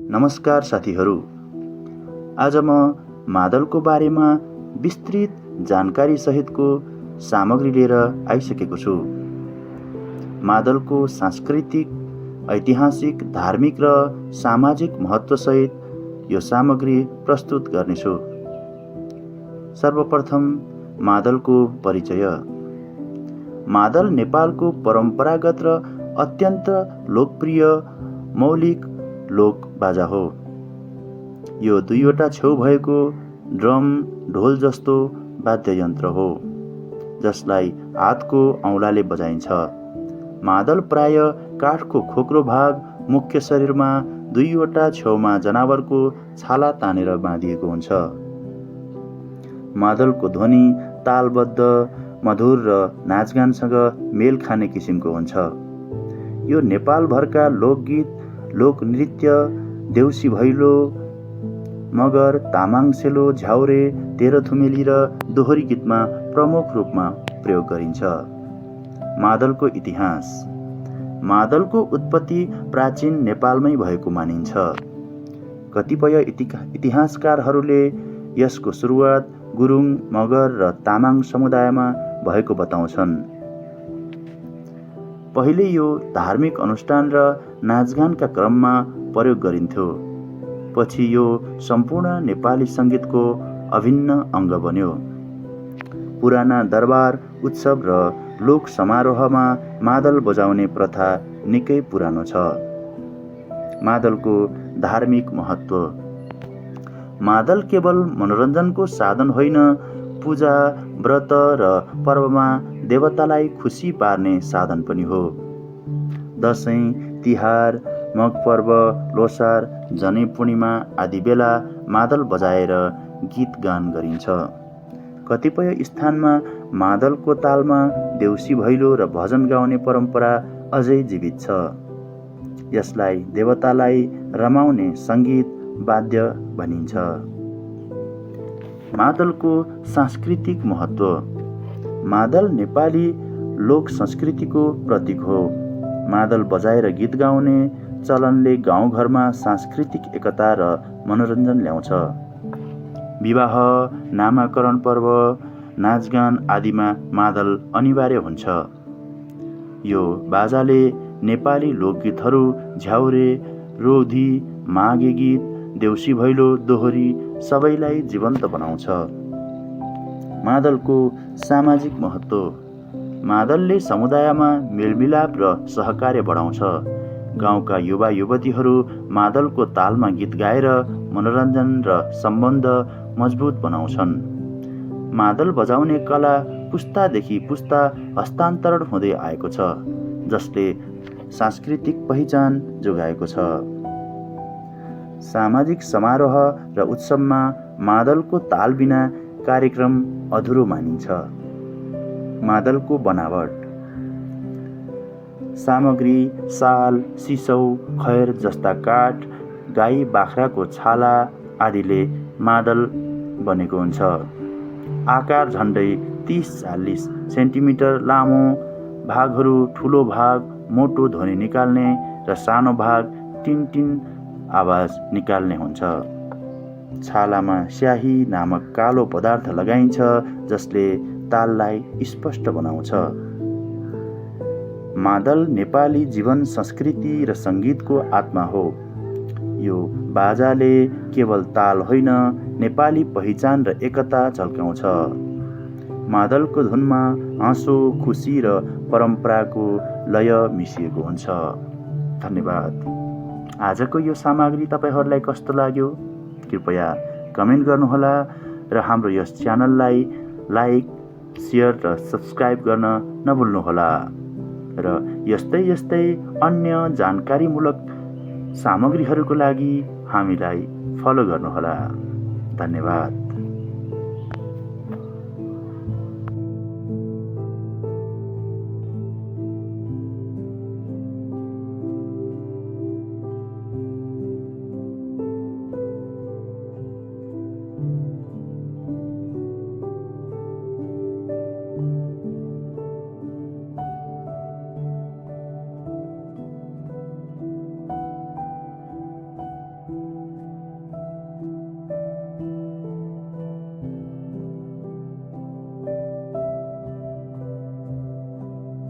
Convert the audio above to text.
नमस्कार साथीहरू। आज म मादलको बारेमा विस्तृत जानकारी सहितको सामग्री लिएर आइसकेको छु। मादलको सांस्कृतिक, ऐतिहासिक, धार्मिक र सामाजिक महत्त्वसहित यो सामग्री प्रस्तुत गर्नेछु। सर्वप्रथम मादलको परिचय। मादल नेपालको परम्परागत र अत्यन्त लोकप्रिय मौलिक लोक बाजा हो। यो दुईवटा छेउ भएको ड्रम ढोल जस्तो वाद्ययन्त्र हो जसलाई हातको औँलाले बजाइन्छ। मादल प्राय काठको खोक्रो भाग मुख्य शरीरमा दुईवटा छेउमा जनावरको छाला तानेर बाँधिएको हुन्छ। मादलको ध्वनि तालबद्ध, मधुर र नाचगानसँग मेल खाने किसिमको हुन्छ। यो नेपालभरका लोकगीत, लोकनृत्य, देउसी भैलो, मगर, तामाङ सेलो, झ्याउरे, तेह्रथुमेली र दोहोरी गीतमा प्रमुख रूपमा प्रयोग गरिन्छ। मादलको इतिहास। मादलको उत्पत्ति प्राचीन नेपालमै भएको मानिन्छ। कतिपय इतिहासकारहरूले यसको सुरुवात गुरुङ, मगर र तामाङ समुदायमा भएको बताउँछन्। पहिले यो धार्मिक अनुष्ठान र नाचगानका क्रममा प्रयोग गरिन्थ्यो। पछि यो सम्पूर्ण नेपाली सङ्गीतको अभिन्न अङ्ग बन्यो। पुराना दरबार, उत्सव र लोक समारोहमा मादल बजाउने प्रथा निकै पुरानो छ। मादलको धार्मिक महत्त्व। मादल केवल मनोरञ्जनको साधन होइन, पूजा, व्रत र पर्वमा देवतालाई खुसी पार्ने साधन पनि हो। दशैँ, तिहार, मग पर्व, लोसार, जनै पूर्णिमा आदि बेला मादल बजाएर गीत गान गरिन्छ। कतिपय स्थानमा मादलको तालमा देउसी भैलो र भजन गाउने परम्परा अझै जीवित छ। यसलाई देवतालाई रमाउने सङ्गीत वाद्य भनिन्छ। मादलको सांस्कृतिक महत्त्व। मादल नेपाली लोक संस्कृतिको प्रतीक हो। मादल बजाएर गीत गाउने चलनले गाउँघरमा सांस्कृतिक एकता र मनोरञ्जन ल्याउँछ। विवाह, नामाकरण पर्व, नाचगान आदिमा मादल अनिवार्य हुन्छ। यो बाजाले नेपाली लोकगीतहरू, झ्याउरे, रोधी, माघे गीत, देउसी भैलो, दोहोरी सबैलाई जीवन्त बनाउँछ। मादलको सामाजिक महत्त्व। मादलले समुदायमा मेलमिलाप र सहकार्य बढाउँछ। गाउँका युवा युवतीहरू मादलको तालमा गीत गाएर मनोरञ्जन र सम्बन्ध मजबुत बनाउँछन्। मादल बजाउने कला पुस्तादेखि पुस्ता हस्तान्तरण हुँदै आएको छ, जसले सांस्कृतिक पहिचान जोगाएको छ। सामाजिक समारोह र उत्सवमा मादलको ताल बिना कार्यक्रम अधुरो मानिन्छ। मादलको बनावट। सामग्री साल, सिसौ, खैर जस्ता काठ, गाई बाख्राको छाला आदिले मादल बनेको हुन्छ। आकार झन्डै 30-40 सेन्टिमिटर लामो, भागहरू ठुलो भाग मोटो ध्वनि निकाल्ने र सानो भाग टिन आवाज निकाल्ने हुन्छ। छालामा स्याही नामक कालो पदार्थ लगाइन्छ जसले ताललाई स्पष्ट बनाउँछ। मादल नेपाली जीवन, संस्कृति र सङ्गीतको आत्मा हो। यो बाजाले केवल ताल होइन, नेपाली पहिचान र एकता झल्काउँछ। मादलको धुनमा हाँसो, खुसी र परम्पराको लय मिसिएको हुन्छ। धन्यवाद। आजको यो सामग्री तपाईहरूलाई कस्तो लाग्यो? कृपया कमेन्ट गर्नुहोला र हाम्रो यस च्यानललाई लाइक, सेयर र सब्स्क्राइब गर्न नभुल्नुहोला। र यस्तै अन्य जानकारीमूलक सामग्रीहरूको लागि हामीलाई फलो गर्नुहोला। धन्यवाद।